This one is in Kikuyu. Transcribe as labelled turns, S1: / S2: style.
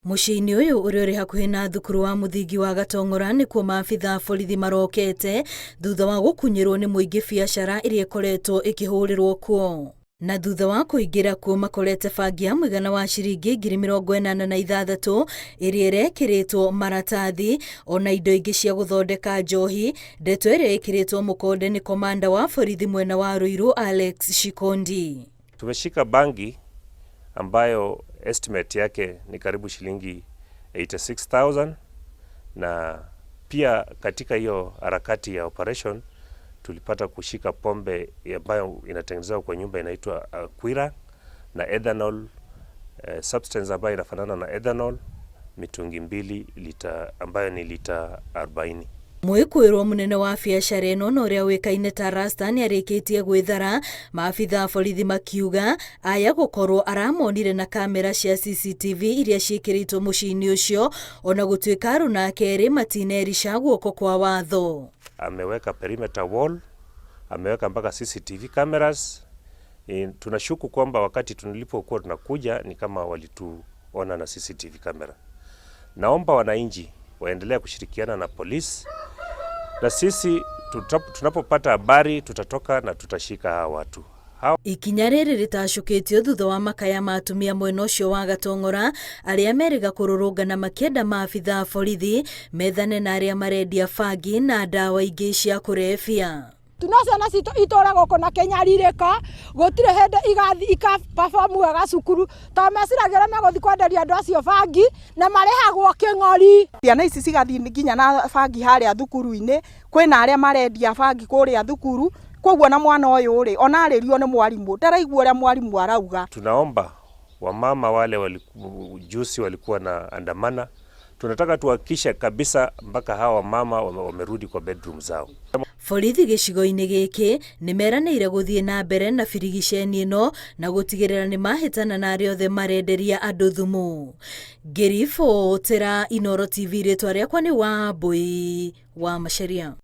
S1: Mũciĩ-inĩ ũyũ ũrĩa ũrĩ hakuhĩ na thukuru wa mũthingi wa Gatong'ora nĩkuo maabitha a borithi marokete thutha wa gũkunyĩrwo nĩ mũingĩ biacara ĩrĩa ĩkoretwo ĩkĩhũrĩrwo kuo. Na thutha wa kũingĩra kuo makorete bangi ya mũigana wa ciringi 86,000 ĩrĩa ĩrekĩrĩtwo maratathi ona indo ingĩ cia gũthondeka njohi, ndeto ĩrĩa ĩkĩrĩtwo mũkonde nĩ komanda wa borithi mwena wa Ruiru Alex Shikondi.
S2: Tumeshika bangi ambayo estimate yake ni karibu shilingi 86,000 na pia katika hiyo harakati ya operation tulipata kushika pombe ambayo inatengenezewa kwa nyumba inaitwa Kwira na ethanol, substance ambayo inafanana na ethanol, mitungi 2 lita ambayo ni lita 40.
S1: Mwĩkũĩrwo mũnene wa biacara ĩno na ũrĩa ũĩkaine ta Rasta nĩarĩkĩtie gwĩthara, maabitha a borithi makiuga aya gũkorwo aramonire na kamera cia CCTV iria ciĩkĩrĩtwo mũciĩ-inĩ ũcio ona gũtuĩka aruna ake erĩ matinerica guoko kwa watho.
S2: Ameweka perimeter wall, ameweka mpaka CCTV cameras. Tunashuku kwamba wakati tulipokuwa tunakuja ni kama walituona na CCTV camera. Naomba wananchi waendelee kushirikiana na polisi, na sisi tunapopata habari tutatoka na tutashika hawa watu.
S1: Ikinya rĩrĩ rĩtacũkĩtio thutha wa makaya ma atumia mwena ũcio wa Gatong'ora arĩa merĩga kũrũrũngana makĩenda maabitha a borithi methane na arĩa marendia bangi na ndawa ingĩ cia kũrebia.
S3: No ciana citũ itũra gũkũ na kĩnyarirĩko, gũtirĩ hĩndĩ igathiĩ ika perform wega cukuru tondũ meciragia ũrĩa megũthiĩ kwenderia andũ acio bangi na marĩhagwo kĩng'ori.
S4: Ciana ici cigathiĩ nginya na bangi harĩa thukuru-inĩ, kwĩna arĩa marendia bangi kũrĩa thukuru, koguo na mwana ũyũ rĩ, ona arĩrio nĩ mwarimũ ndaraigua ũrĩa mwarimũ arauga.
S2: Tunaomba wamama wale juzi walikuwa na andamana, tunataka tuhakikishe kabisa mpaka hawa wamama wamerudi kwa bedroom zao.
S1: Borithi gĩcigo-inĩ gĩkĩ nĩmeranĩire gũthiĩ na mbere na birigiceni ĩno na gũtigĩrĩra nĩmahĩtana na arĩa othe marenderia andũ thumu. Ngĩribotera Inooro TV, rĩtwa rĩakwa nĩ Wambui wa Macharia.